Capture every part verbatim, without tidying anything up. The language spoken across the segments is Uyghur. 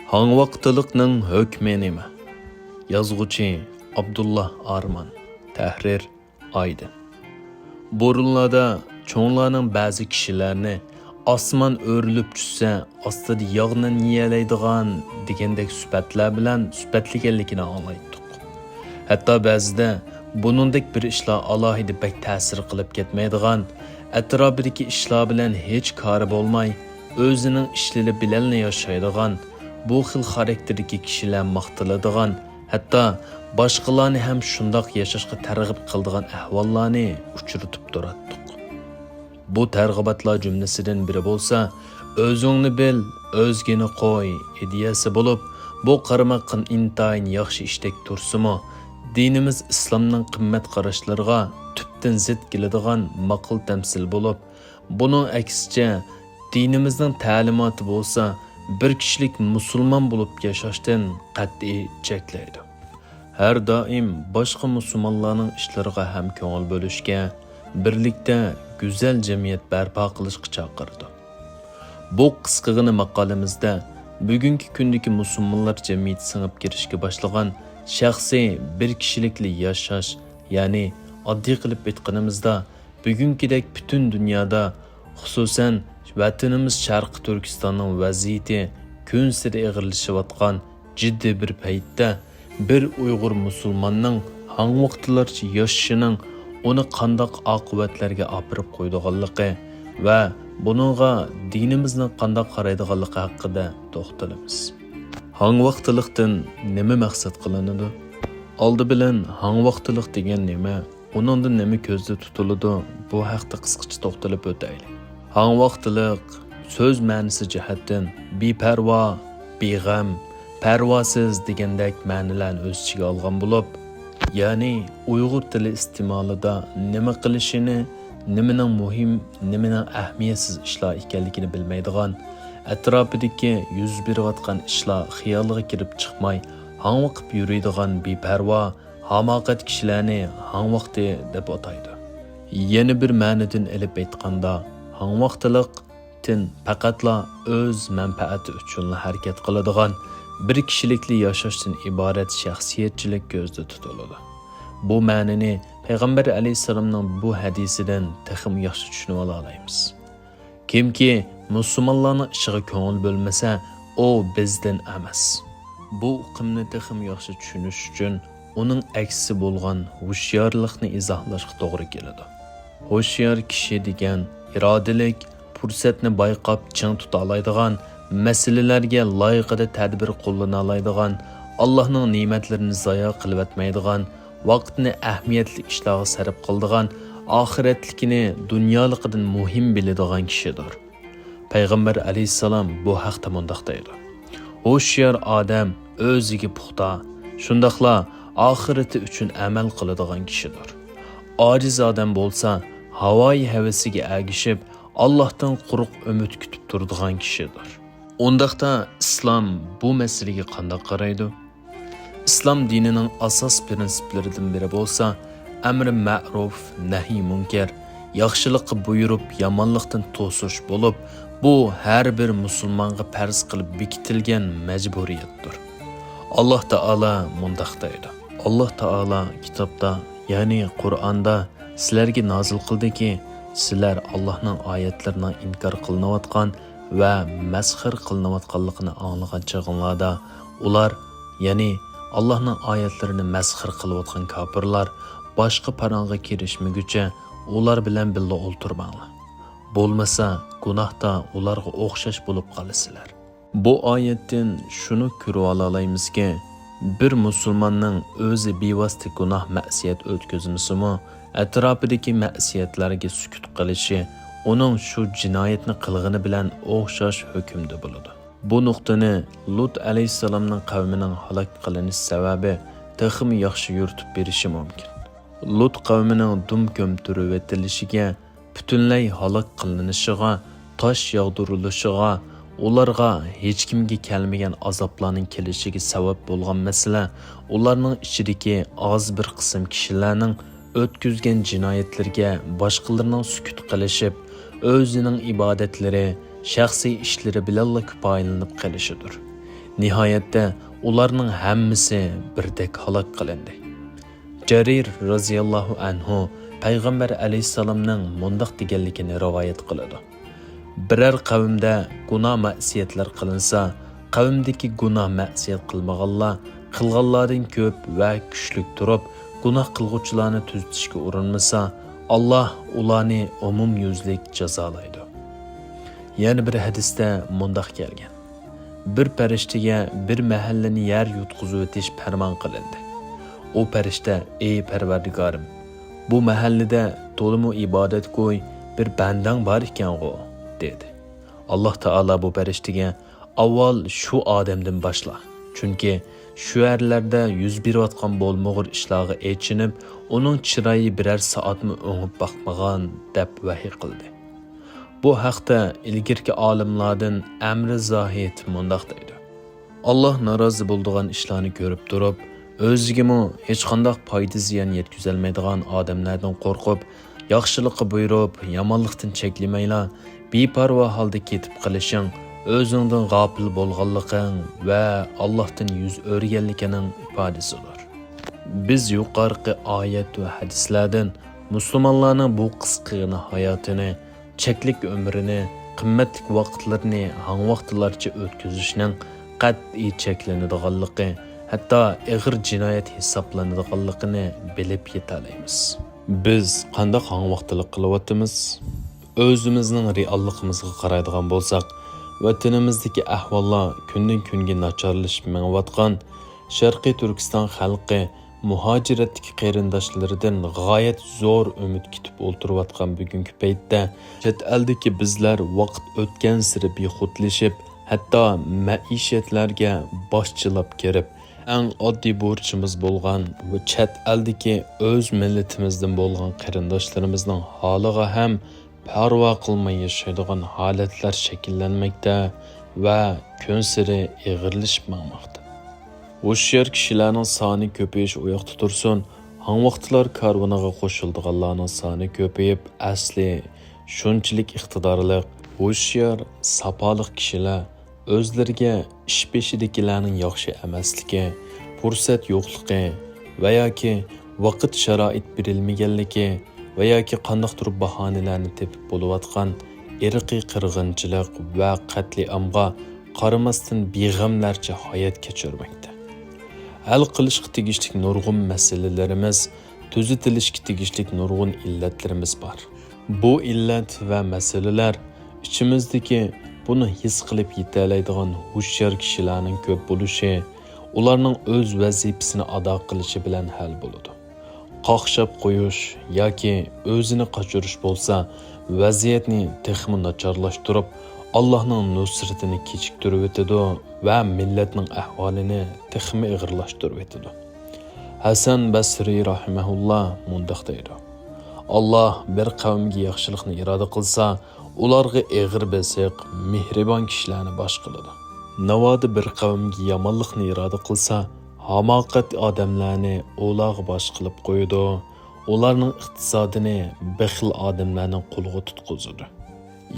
ھاڭۋاقتىلىقنىڭ ھۆكمى نېمە؟ يازغۇچى: ئابدۇللا ئارمان. تەھرىر: ئايدىن. بۇرۇنلاردا چوڭلارنىڭ بەزى كىشىلەرنى «ئاسمان ئۆرۈلۈپ چۈشسە، ئاستىدا ياغنان يېيەلەيدىغان» دېگەندەك سۈپەتلەر بىلەن سۈپەتلىگەنلىكىنى ئاڭلايتتۇق. ھەتتا بەزىدە بۇنىڭدەك بىر ئىشلار ئالاھىدە بەك تەسىر قىلىپ كەتمەيدىغان، ئەتراپىدىكى ئىشلار بىلەن ھېچ كارى بولماي، ئۆزىنىڭ ئىشلىرى بىلەنلا ياشايدىغان، بۇ خىل خاراكتېردىكى كىشىلەر ماختىلىدىغان، ھەتتا باشقىلارنى ھەم شۇنداق ياشاشقا تەرغىب قىلىدىغان ئەھۋاللارنى ئۇچرىتىپ تۇراتتۇق. بۇ تەرغىباتلار جۈملىسىدىن بىرى بولسا، «ئۆزۈڭنى بىل، ئۆزگىنى قوي» ئىدىيەسى بولۇپ، بۇ قارىماققا ئىنتايىن ياخشى ئىشتەك تۇرسىمۇ، دىنىمىز ئىسلامنىڭ قىممەت قاراشلىرىغا تۈپتىن زىت كېلىدىغان ماقۇل تەمسىل بولۇپ، بۇنىڭ ئەكسىچە، دىنىمىزنىڭ تەلىماتى بولسا بىر كىشىلىك مۇسۇلمان بولۇپ ياشاشتىن قەتئىي چەكلەيدۇ. ھەر دائىم باشقا مۇسۇلمانلارنىڭ ئىشلىرىغا ھەم كۆڭۈل بۆلۈشكە، بىرلىكتە گۈزەل جەمئىيەت بەرپا قىلىشقا چاقىرىدۇ. بۇ قىسقىغىنە ماقالىمىزدە بۈگۈنكى كۈندىكى مۇسۇلمانلار جەمئىيىتى سىڭىپ كىرىشكە باشلىغان شەخسىي بىر كىشىلىكلا ياشاش، يەنى ئاددىي قىلىپ ئېيتقىنىمىزدا، بۈگۈنكىدەك پۈتۈن دۇنيادا، خۇسۇسەن، ۋەتىنىمىز شەرقىي تۈركىستاننىڭ ۋەزىيىتى كۈنسېرى ئېغىرلىشىۋاتقان جىددىي بىر پەيتتە، بىر ئۇيغۇر مۇسۇلماننىڭ ھاڭۋاقتىلارچە ياشىشىنىڭ ئۇنى قانداق ئاقىۋەتلەرگە ئاپىرىپ قويىدىغانلىقى ۋە بۇنىڭغا دىنىمىزنىڭ قانداق قارايدىغانلىقى ھەققىدە توختىلىمىز. ھاڭۋاقتىلىقتىن نېمە مەقسەت قىلىنىدۇ؟ ئالدى بىلەن ھاڭۋاقتىلىق دېگەن نېمە؟ ئۇنىڭدىن نېمە كۆزدە تۇتۇلىدۇ؟ بۇ ھەقتە قىسقىچە توختىلىپ ئۆتەيلى. ھاڭۋاقتىلىق سۆز مەنىسى جەھەتتىن بىپەرۋا، بىغەم، پەرۋاسىز دېگەندەك مەنىلەرنى ئۆز ئىچىگە ئالغان بولۇپ، يەنى ئۇيغۇر تىلى ئىستېمالىدا نېمە قىلىشىنى، نېمىنىڭ مۇھىم، نېمىنىڭ ئەھمىيەتسىز ئىشلار ئىكەنلىكىنى بىلمەيدىغان، ئەتراپىدىكى يۈز بېرىۋاتقان ئىشلار خىيالىغا كىرىپ چىقماي، ھاڭۋېقىپ يۈرىدىغان بىپەرۋا، ھاماقەت كىشىلەرنى ھاڭۋاقتى دەپ ئاتايدۇ. يەنە بىر مەنىدىن ئېلىپ ئېيتقاندا، ھاڭۋاقتىلىقتىن پەقەتلا ئۆز مەنپەئەتى ئۈچۈنلا ھەرىكەت قىلىدىغان بىر كىشىلىكلا ياشاشتىن ئىبارەت شەخسىيەتچىلىك كۆزدە تۇتۇلىدۇ. بۇ مەنىنى پەيغەمبەر ئەلەيھىسسالامنىڭ بۇ ھەدىسىدىن تېخىمۇ ياخشى چۈشىنىۋالالايمىز. كىمكى مۇسۇلمانلارنىڭ ئىشىغا كۆڭۈل بۆلمىسە، ئۇ بىزدىن ئەمەس. بۇ ئۇقۇمنى تېخىمۇ ياخشى چۈشىنىش ئۈچۈن ئۇنىڭ ئەكسىسى بولغان ھوشيارلىقنى ئىزاھلاشقا توغرا كېلىدۇ. ھوشيار كىشى دېگەن ئىرادىلىك، پۇرسەتنى بايقاپ چىڭ تۇتالايدىغان، مەسىلىلەرگە لايىقىدا تەدبىر قوللىنالايدىغان، ئاللاھنىڭ نېمەتلىرىنى زايا قىلىۋەتمەيدىغان، ۋاقتىنى ئەھمىيەتلىك ئىشلارغا سەرپ قىلىدىغان، ئاخىرەتلىكىنى دۇنيالىقىدىن مۇھىم بىلىدىغان كىشىدۇر. پەيغەمبەر ئەلەيھىسسالام بۇ ھەقتە مۇنداق دەيدۇ: «ھوشيار ئادەم ئۆزىگە پۇختا، شۇنداقلا ئاخىرىتى ئۈچۈن ئەمەل قىلىدىغان كىشىدۇر. ئاجىز ئادەم بولسا ھاۋايى ھەۋىسىگە ئەگىشىپ، ئاللاھتىن قۇرۇق ئۈمىد كۈتۈپ تۇرىدىغان كىشىدۇر.» ئۇنداقتا ئىسلام بۇ مەسىلىگە قانداق قارايدۇ؟ ئىسلام دىنىنىڭ ئاساس پىرىنسىپلىرىدىن بىرى بولسا، ئەمرى مەرۇف، نەھيى مۇنكەر، ياخشىلىققا بۇيرۇپ، يامانلىقتىن توسۇش بولۇپ، بۇ ھەر بىر مۇسۇلمانغا پەرز قىلىپ بېكىتىلگەن مەجبۇرىيەتتۇر. ئاللاھ تائالا مۇنداق دەيدۇ: ئاللاھ تائالا كىتابتا، يەنى قۇرئاندا سىلەرگە نازىل قىلدىكى، سىلەر ئاللاھنىڭ ئايەتلىرىنىڭ ئىنكار قىلىنىۋاتقان ۋە مەسخىرە قىلىنىۋاتقانلىقىنى ئاڭلىغان چېغىڭلاردا، ئۇلار، يەنى ئاللاھنىڭ ئايەتلىرىنى مەسخىرە قىلىۋاتقان كاپىرلار باشقا پاراڭغا كىرىشمىگۈچە ئۇلار بىلەن بىللە ئولتۇرماڭلار. بولمىسا گۇناھتا ئۇلارغا ئوخشاش بولۇپ قالىسىلەر. بۇ ئايەتتىن شۇنى كۆرۈۋالالايمىزكى، بىر مۇسۇلماننىڭ ئۆزى بىۋاسىتە گۇناھ-مەسىيەت ئۆتكۈزمىسىمۇ، ئەتراپىدىكى مەسىيەتلەرگە سۈكۈت قىلىشى ئۇنىڭ شۇ جىنايەتنى قىلغىنى بىلەن ئوخشاش ھۆكۈمدە بولىدۇ. بۇ نۇقتىنى لۇت ئەلەيھىسسالامنىڭ قەۋمىنىڭ ھالاك قىلىنىش سەۋەبى تېخىمۇ ياخشى يورۇتۇپ بېرىشى مۇمكىن. لۇت قەۋمىنىڭ دۈم كۆمتۈرۈۋېتىلىشىگە پۈتۈنلەي ھالاك قىلىنىشىغا، تاش ياغدۇرۇلۇشىغا، ئۇلارغا ھېچكىمگە كەلمىگەن ئازابلارنىڭ كېلىشىگە سەۋەب بولغان مەسىلە، ئۇلارنىڭ ئىچىدىكى ئاز بىر قىسىم كىشىلەرنىڭ ئۆتكۈزگەن جىنايەتلىرىگە باشقىلىرىنىڭ سۈكۈت قىلىشىپ، ئۆزىنىڭ ئىبادەتلىرى، شەخسىي ئىشلىرى بىلەنلا كۇپايىلىنىپ قېلىشىدۇر. نىھايەتتە، ئۇلارنىڭ ھەممىسى بىردەك ھالاك قىلىندى. جەرىر رەزىياللاھۇ ئەنھۇ پەيغەمبەر ئەلەيھىسسالامنىڭ مۇنداق دېگەنلىكىنى رىۋايەت قىلىدۇ: بىرەر قەۋمدە گۇناھ-مەئسىيەتلەر قىلىنسا، قەۋمدىكى گۇناھ-مەئسىيەت قىلمىغانلار قىلغانلاردىن كۆپ ۋە كۈچلۈك تۇرۇپ، گۇناھ قىلغۇچىلارنى تۈزىتىشكە ئۇرۇنمىسا، ئاللاھ ئۇلارنى ئومۇميۈزلۈك جازالايدۇ. يەنە بىر ھەدىستە مۇنداق كەلگەن: بىر پەرىشتىگە بىر مەھەللىنى يەر يۇتقۇزۇۋېتىش پەرمان قىلىندى. ئۇ پەرىشتە: «ئەي پەرۋەردىگارىم، بۇ مەھەللىدە تولىمۇ ئىبادەتگۇي بىر بەندەڭ بار ئىكەنغۇ؟» دېدى. ئاللاھ تائالا بۇ پەرىشتىگە: «ئاۋۋال شۇ ئادەمدىن باشلا، چۈنكى شۇ يەرلەردە يۈز بېرىۋاتقان بولمىغۇر ئىشلارغا ئېچىنىپ، ئۇنىڭ چىرايى بىرەر سائەتمۇ ئوڭۇپ باقمىغان» دەپ ۋەھىي قىلدى. بۇ ھەقتە ئىلگىرىكى ئالىملاردىن ئەمرى زاھىد مۇنداق دەيدۇ: «ئاللاھ نارازى بولىدىغان ئىشلارنى كۆرۈپ تۇرۇپ، ئۆزىگىمۇ ھېچقانداق پايدا-زىيان يەتكۈزەلمەيدىغان ئادەملەردىن قورقۇپ، ياخشىلىققا بۇيرۇپ، يامانلىقتىن چەكلىمەيلا، بىپەرۋا ھالدا كېتىپ قېلىشىڭ ئۆزۈڭدىن غاپىل بولغانلىقىڭ ۋە ئاللاھتىن يۈز ئۆرۈگەنلىكىنىڭ ئىپادىسىدۇر.» بىز يۇقىرىقى ئايەت ۋە ھەدىسلەردىن مۇسۇلمانلارنىڭ بۇ قىسقىغىنە ھاياتىنى، چەكلىك ئۆمرىنى، قىممەتلىك ۋاقىتلىرىنى ھاڭۋاقتىلارچە ئۆتكۈزۈشنىڭ قەتئىي چەكلىنىدىغانلىقى، ھەتتا ئېغىر جىنايەت ھېسابلىنىدىغانلىقىنى بىلىپ يېتەلەيمىز. بىز قانداق ھاڭۋاقتىلىق قىلىۋاتىمىز؟ ئۆزىمىزنىڭ رېئاللىقىمىزغا قارايدىغان بولساق، ۋەتىنىمىزدىكى ئەھۋاللار كۈندىن-كۈنگە ناچارلىشىپ مېڭىۋاتقان. شەرقىي تۈركىستان خەلقى مۇھاجىرەتتىكى قېرىنداشلىرىدىن غايەت زور ئۈمىد كۈتۈپ ئولتۇرۇۋاتقان بۈگۈنكى پەيتتە، چەت ئەلدىكى بىزلەر ۋاقىت ئۆتكەنسېرى بىخۇدلىشىپ، ھەتتا مەئىشەتلەرگە باش چىلاپ كىرىپ، ئەڭ ئاددىي بۇرچىمىز بولغان ۋە چەت ئەلدىكى ئۆز مىللىتىمىزدىن بولغان قېرىنداشلىرىمىزنىڭ ھالىغا ھەم پەرۋا قىلماي ياشايدىغان ھالەتلەر شەكىللەنمەكتە ۋە كۈنسېرى ئېغىرلىشىپ ماڭماقتا. ھوشيار كىشىلەرنىڭ سانى كۆپىيىش ئۇياقتا تۇرسۇن، ھاڭۋاقتىلار كارۋىنىغا قوشۇلىدىغانلارنىڭ سانى كۆپىيىپ، ئەسلى شۇنچىلىك ئىقتىدارلىق، ھوشيار، ساپالىق كىشىلەر ئۆزلىرىگە ئىش بېشىدىكىلەرنىڭ ياخشى ئەمەسلىكى، پۇرسەت يوقلۇقى ۋە ياكى ۋاقىت شارائىت بېرىلمىگەنلىكى ۋە ياكى قانداقتۇر باھانىلەرنى تېپىپ بولۇۋاتقان ئىرقىي قىرغىنچىلىق ۋە قەتلىئامغا قارىماستىن بىغەملەرچە ھايات كەچۈرمەكتە. ھەل قىلىشقا تېگىشلىك نۇرغۇن مەسىلىلىرىمىز، تۈزىتىلىشكە تېگىشلىك نۇرغۇن ئىللەتلىرىمىز بار. بۇ ئىللەت ۋە مەسىلىلەر ئىچىمىزدىكى بۇنى ھېس قىلىپ يېتەلەيدىغان ھوشيار كىشىلەرنىڭ كۆپ بولۇشى، ئۇلارنىڭ ئۆز ۋەزىپىسىنى ئادا قىلىشى بىلەن ھەل بولىدۇ. قاقشاپ قويۇش ياكى ئۆزىنى قاچۇرۇش بولسا، ۋەزىيەتنى تېخىمۇ ناچارلاشتۇرۇپ، ئاللاھنىڭ نۇسرىتىنى كېچىكتۈرۈۋېتىدۇ ۋە مىللەتنىڭ ئەھۋالىنى تېخىمۇ ئېغىرلاشتۇرۇۋېتىدۇ. ھەسەن بەسرى رەھىمەھۇللا مۇنداق دەيدۇ: «ئاللاھ بىر قەۋمگە ياخشىلىقنى ئىرادە قىلسا، ئۇلارغا ئېغىر بېسىق، مېھرىبان كىشىلەرنى باش قىلىدۇ. ناۋادا بىر قەۋمگە يامانلىقنى ئىرادە قىلسا، ھاماقەت ئادەملەرنى ئۇلارغا باش قىلىپ قويىدۇ، ئۇلارنىڭ ئىقتىسادىنى بېخىل ئادەملەرنىڭ قولىغا تۇتقۇزىدۇ.»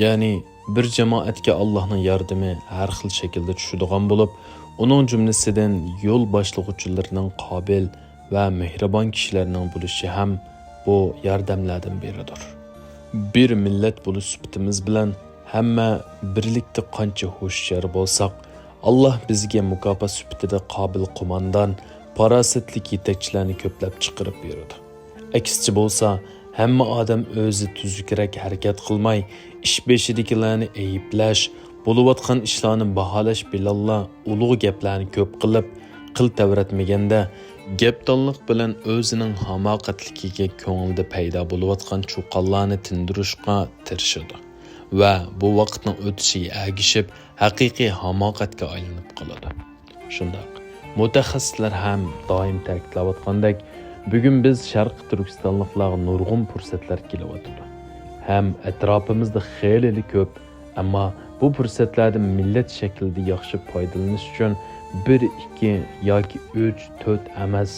يەنى بىر جامائەتكە ئاللاھنىڭ ياردىمى ھەر خىل شەكىلدە چۈشىدىغان بولۇپ، ئۇنىڭ جۈملىسىدىن يول باشلىغۇچىلىرىنىڭ قابىل ۋە مېھرىبان كىشىلەرنىڭ بولۇشى ھەم بۇ ياردەملەردىن بىرىدۇر. بىر مىللەت بولۇش سۈپىتىمىز بىلەن ھەممە بىرلىكتە قانچە ھوشيار بولساق، ئاللاھ بىزگە مۇكاپات سۈپىتىدە قابىل قوماندان، پاراسەتلىك يېتەكچىلەرنى كۆپلەپ چىقىرىپ بېرىدۇ. ئەكسىچە بولسا، ھەممە ئادەم ئۆزى تۈزۈكرەك ھەرىكەت قىلماي، ئىش بېشىدىكىلەرنى ئەيىبلەش، بولۇۋاتقان ئىشلارنى باھالاش بىلەنلا ئۇلۇغ گەپلەرنى كۆپ قىلىپ، قىل تەۋرەتمىگەندە، گەپدانلىق بىلەن ئۆزىنىڭ ھاماقەتلىكىگە كۆڭلىدە پەيدا بولۇۋاتقان چۇقانلارنى تىندۇرۇشقا تىرىشىدۇ ۋە بۇ ۋاقىتنىڭ ئۆتۈشىگە ئەگىشىپ، ھەقىقىي ھاماقەتكە ئايلىنىپ قالىدۇ. شۇنداق، مۇتەخەسسىسلەر ھەم دائىم تەكىتلەۋاتقاندەك، بۈگۈن بىز شەرقىي تۈركىستانلىقلارغا نۇرغۇن پۇرسەتلەر كېلىۋاتىدۇ ھەم ئەتراپىمىزدا خېلىلا كۆپ. ئەمما بۇ پۇرسەتلەردىن مىللەت شەكلىدە ياخشى پايدىلىنىش ئۈچۈن بىر، ئىككى ياكى ئۈچ، تۆت ئەمەس،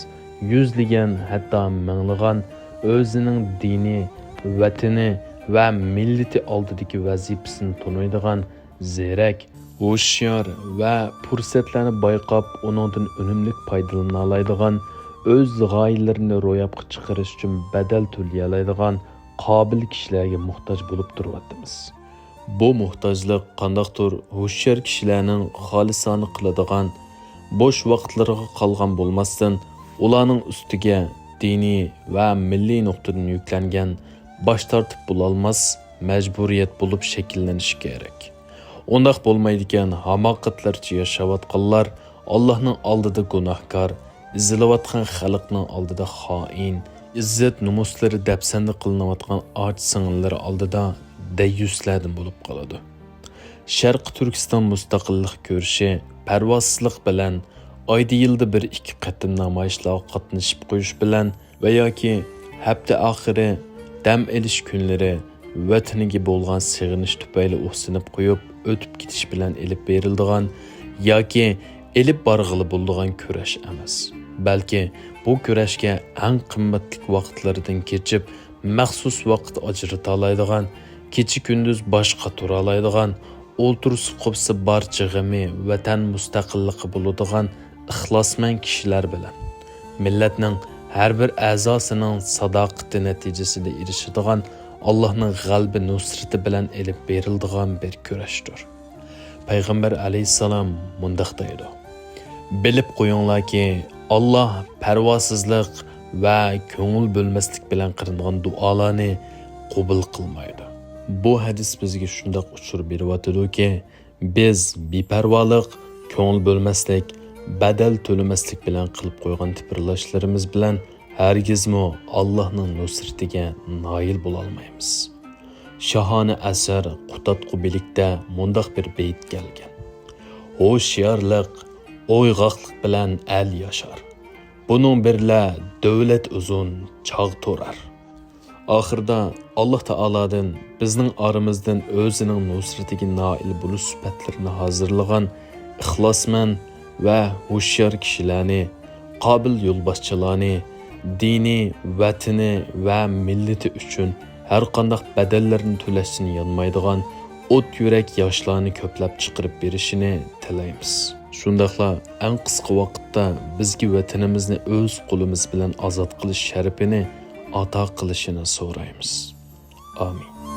يۈزلىگەن، ھەتتا مىڭلىغان ئۆزىنىڭ دىنى، ۋەتىنى ۋە مىللىتى ئالدىدىكى ۋەزىپىسىنى تونۇيدىغان زېرەك، ھوشيار ۋە پۇرسەتلەرنى بايقاپ، ئۇنىڭدىن ئۈنۈملۈك پايدىلىنالايدىغان، ئۆز غايىلىرىنى روياپقا چىقىرىش ئۈچۈن بەدەل تۆلىيەلەيدىغان قابىل كىشىلەرگە موھتاج بولۇپ تۇرۇۋاتىمىز. بۇ موھتاجلىق قانداقتۇر ھوشيار كىشىلەرنىڭ خالىسانە قىلىدىغان، بوش ۋاقىتلىرىغا قالغان بولماستىن، ئۇلارنىڭ ئۈستىگە دىنىي ۋە مىللىي نۇقتىدىن يۈكلەنگەن باش تارتىپ بولالماس مەجبۇرىيەت بولۇپ شەكىللىنىشى كېرەك. ئۇنداق بولمايدىكەن، ھاماقەتلەرچە ياشاۋاتقانلار ئاللاھنىڭ ئالدىدا گۇناھكار، ئېزىلىۋاتقان خەلقنىڭ ئالدىدا خائىن، ئىززەت-نومۇسلىرى دەپسەندە قىلىنىۋاتقان ئاچا سىڭىللىرى ئالدىدا دەييۇسلاردىن بولۇپ قالىدۇ. شەرقىي تۈركىستان مۇستەقىللىق كۈرىشى پەرۋاسىزلىق بىلەن ئايدا-يىلدا بىر-ئىككى قېتىم نامايىشلارغا قاتنىشىپ قويۇش بىلەن ۋە ياكى ھەپتە ئاخىرى، دەم ئېلىش كۈنلىرى ۋەتىنىگە بولغان سېغىنىش تۈپەيلى ئۇھسىنىپ قويۇپ ئۆتۈپ كېتىش بىلەن ئېلىپ بېرىلىدىغان ياكى ئېلىپ بارغىلى بولىدىغان كۈرەش ئەمەس. بەلكى بۇ كۈرەشكە ئەڭ قىممەتلىك ۋاقىتلىرىدىن كېچىپ، مەخسۇس ۋاقىت ئاجرىتالايدىغان، كېچە-كۈندۈز باش قاتۇرالايدىغان، ئولتۇرسا-قوپسا بارچە غېمى ۋەتەن مۇستەقىللىقى بولىدىغان ئىخلاسمەن كىشىلەر بىلەن، مىللەتنىڭ ھەر بىر ئەزاسىنىڭ ساداقىتى نەتىجىسىدە ئېرىشىدىغان ئاللاھنىڭ غەلىبە نۇسرىتى بىلەن ئېلىپ بېرىلىدىغان بىر كۈرەشتۇر. پەيغەمبەر ئەلەيھىسسالام مۇنداق دەيدۇ: بىلىپ قويۇڭلاركى، ئاللاھ پەرۋاسىزلىق ۋە كۆڭۈل بۆلمەسلىك بىلەن قىلىنغان دۇئالارنى قوبۇل قىلمايدۇ. بۇ ھەدىس بىزگە شۇنداق ئۇچۇر بېرىۋاتىدۇكى، بىز بىپەرۋالىق، كۆڭۈل بۆلمەسلىك، بەدەل تۆلىمەسلىك بىلەن قىلىپ قويغان تىپىرلاشلىرىمىز بىلەن ھەرگىزمۇ ئاللاھنىڭ نۇسرىتىگە نايىل بولالمايمىز. شاھانە ئەسەر قۇتادغۇ بىلىكتە مۇنداق بىر بەيت كەلگەن: ھوشيارلىق، ئويغاقلىق بىلەن ئەل ياشار. بۇنىڭ بىرلە دۆلەت ئۇزۇن چاغ تۇرار. ئاخىرىدا ئاللاھ تائالادىن بىزنىڭ ئارىمىزدىن ئۆزىنىڭ نۇسرىتىگە نائىل بولۇش سۈپەتلىرىنى ھازىرلىغان ئىخلاسمەن ۋە ھوشيار كىشىلەرنى، قابىل يولباشچىلارنى، دىنى، ۋەتىنى ۋە مىللىتى ئۈچۈن ھەرقانداق بەدەللەرنى تۆلەشتىن يانمايدىغان ئوت يۈرەك ياشلارنى كۆپلەپ چىقىرىپ بېرىشىنى تىلەيمىز. شۇنداقلا ئەڭ قىسقا ۋاقىتتا بىزگە ۋەتىنىمىزنى ئۆز قولىمىز بىلەن ئازاد قىلىش شەرىپىنى ئاتا قىلىشىنى سورايمىز. ئامىن.